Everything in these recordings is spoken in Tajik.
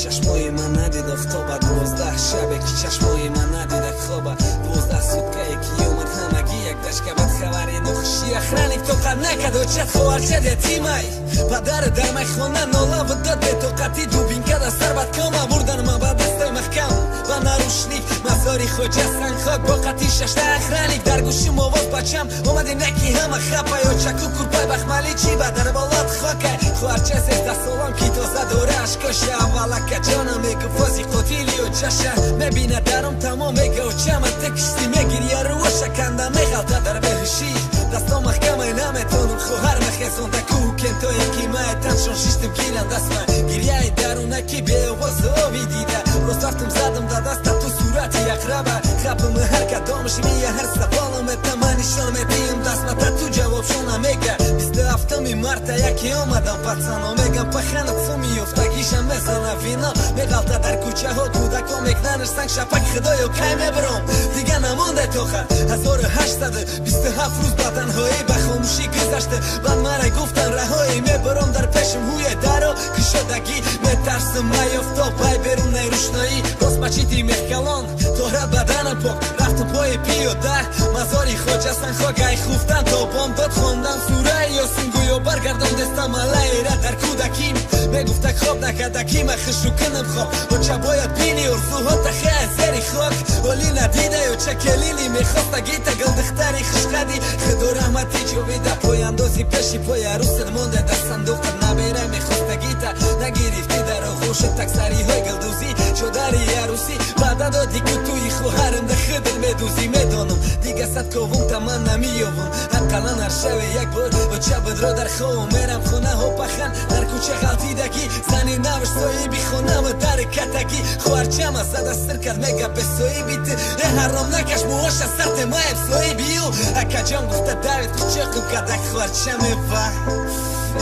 Чашмои ман надида офтоба, 12 шабе, ки чашмои ман надида хоба, 12 суткае, ки омад, ҳамагӣ як дашка бад хабари нохуши. Охранник тоқат накард, очат хоҳарчат ятимай. Падар дар майхона нола дод бетоқатӣ, дубинка дар сар бад кома бурдан ма ба дастай маҳкам ба наручник. Мазори Хоҷа Сангхок бо қати шашта охранник. Дар гӯшим овоз: «Бачам, омадем наки ҳама хапай». Очаку курпай бахмалӣ чӣ ба дар болот хокай. Хоҳарча 13 солам, ки тоза дора ашкоша. Аввалака ҷонам мегуфози қотили очаша мебина, дарум тамом мега: «Очама ты кишти». Мегирия, рӯоша канда меғалта дар беҳушӣ. Дасто маҳкамай, наметонам хоҳар мехезонда. Кӯҳу кентое ки мае таншон шиштим гиран дастма. Гирияи дарунаки беовозу ови дида. Рост рафтум, задам да даста ту сурати ақраба. Хапам ҳар кадомаш мия, ҳар саволам это ма нишон медиҳам дастма, та ту ҷавобшона мега. 27-ми марта яке омадам, пацано мегам, паханат суми ёфтагиша мезана, вино меғалта дар кӯчаҳо, кӯдако мекнанаш санг шапак. Худоё, кай мебаром, дига намонда тоқат. 1827 рӯз ба танҳоӣ, ба хомӯшӣ гузашта. Баъд мара гуфтан раҳоӣ, мебаром, дар пешам ҳуе даро кушодагӣ. Метарсам наёфтоб пай берунаи рӯшноӣ. Рост мачити Мехкалон, тоҳрат баданам пок, рафтам пои пиёда мазори Хоҷа Санхок. Ай хуфтан то бомдод хондан сураи Ёсин, гӯё баргардон дестам алайра дар кӯдаким. Мегуфта хоб накарда ки ма хушу кунам хоб. Оча, бояд бини орзуҳо тахе аз зери хок. Оли надидай оча келини мехоста гита, гулдухтари хушқади. Худо раҳмати ҷовида, пояндози пеши пои арӯсат монда дар сандуқат. Набера мехоста гита нагирифтӣ, дар оғӯшат таксариҳои гулдӯзӣ, чодари арӯсӣ ваъда додӣ, ку туи хоҳарам да худат медӯзӣ. Медонам, дига сад ковум та ман намеёвам, ақаллан ҳар шаве як бор оча бидро дар ховам. Мерам хонаҳо, пахан дар кӯча ғалтидагӣ, зани навш соҳиби хона ва дар катагӣ. Хоҳарчама зада сир кард, мега: «Бесоҳиби ту э ҳаром накаш муоша сарте маеб соҳиби ю». Акаҷон, гуфта давид, қучоқум кардак хоҳарчамева.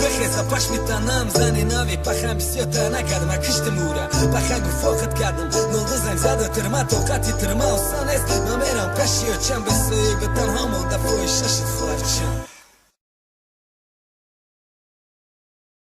Бихеза, пашми танам зани нави пахан бисёрта накардам, киштим ура. Пахан гуфт: «Фоқит кардам, нолду занг зада тирма, тоқати тирма осон нест». Ман мерам пеши очам, бесоҳиби танҳо монда, фоҳиша шуд хоҳарчам.